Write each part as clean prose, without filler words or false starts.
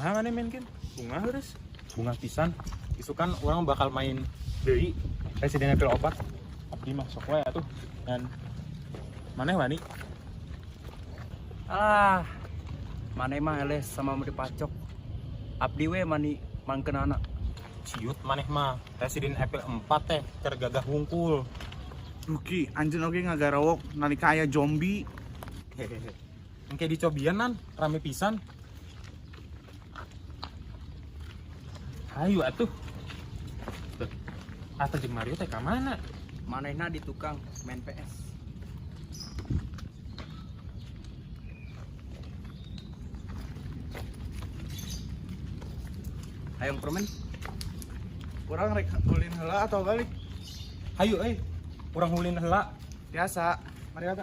Kumaha maneh main game? Bungah geus. Bungah pisan. Isukan urang bakal main deui Resident Evil 4. Abdi mah sok wae atuh. Ngan maneh wani? Ah, maneh mah eleh sama mau dipacok. Abdi we mani mangkeunana. Ciut maneh mah Resident Evil 4 teh keur gagah hungkul. Duki, anjeun oge ngagarawok nalika aya zombie. Hehehe. Engke dicobian nan, rame pisan. Hayu atuh. Tuh. Atuh jeung Mario teh ka mana? Manehna di tukang main PS. Hayang permen? Urang rek ulin heula atau balik? Hayu euy, urang ulin heula. Biasa. Mari ata.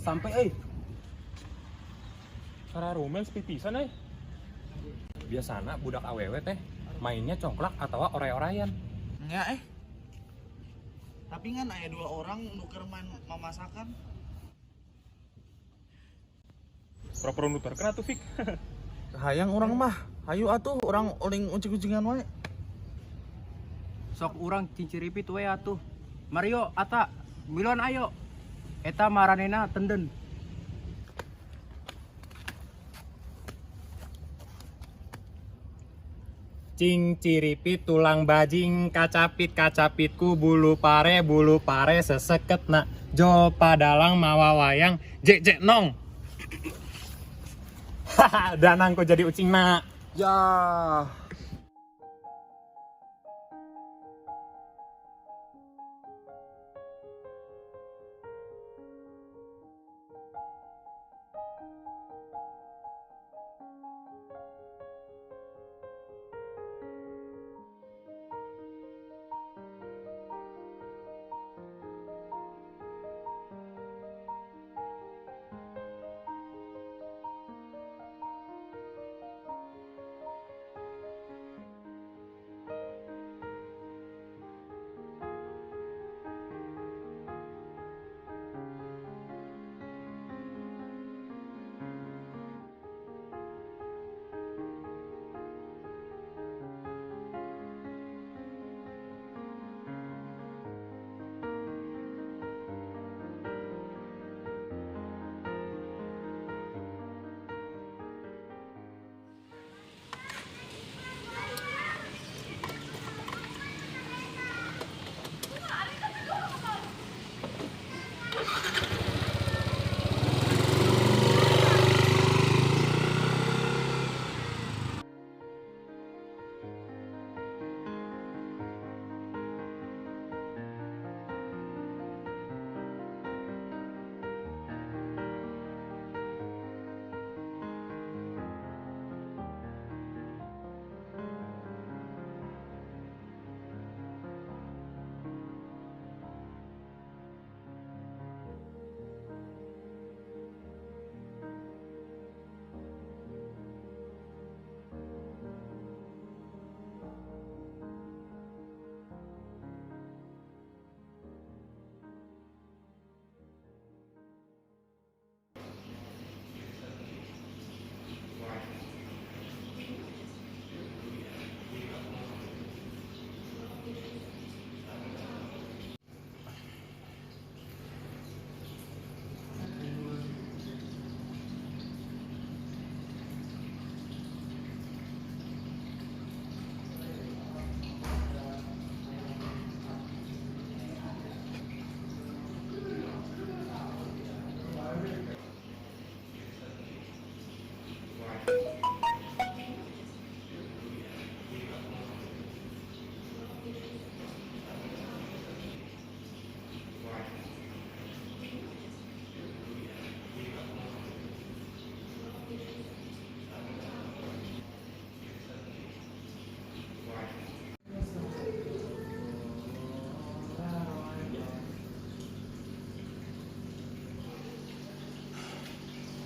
Sampai euy. Sararumen sepi pisan euy. Biasana budak awewe teh mainnya congklak atau oray-orayan. Nya eh. Tapi ngan aya dua orang nu keur main mamasakan. Pura-pura nuturkeun atuh Fik. Hayang urang mah. Hayu atuh urang uling ucing-ucingan wae. Sok urang cinciripit we atuh. Mario, Ata, miluan ayo. Eta maranena tenden. Cing ciripit tulang bajing kacapit kacapitku bulu pare seseket nak jo padalang mawa wayang jek jek nong. Haha, danang kok jadi ucing nak. Ya.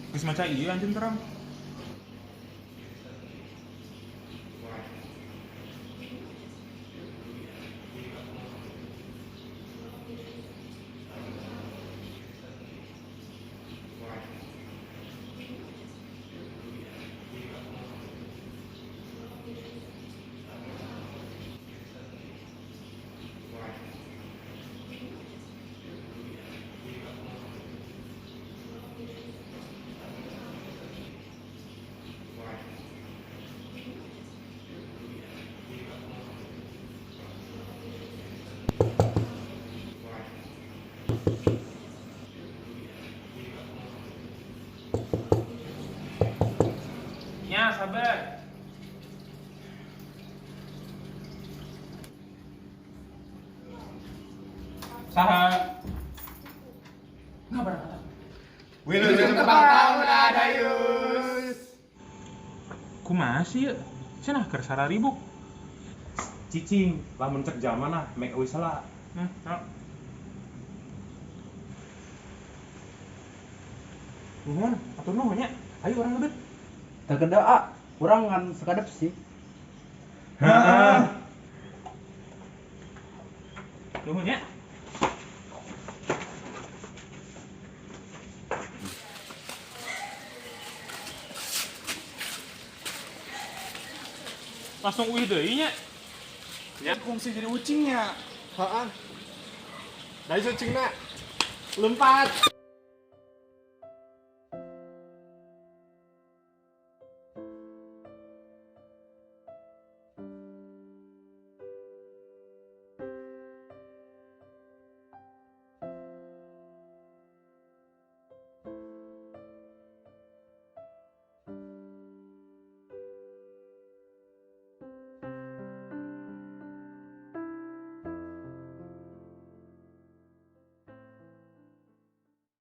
Geus maca ieu anjeun terang. Ya, sabar. Saha. Ngabar kata. Wilujeng tepang taun Adayus. Kumaha sih yeuh? Cenah keur sararibuk. Cicing, lamun cek zaman ah, make wis lah. Sok. Nuhun, atur nuhun nya. Ayo urang lebet. Terkeda ah, urang ngan sakadep sih. Heeh. Nuhun nya. Langsung uih deui nya. Ya kungsi jadi ucingnya. Heeh. Dari ucingna. Lompat.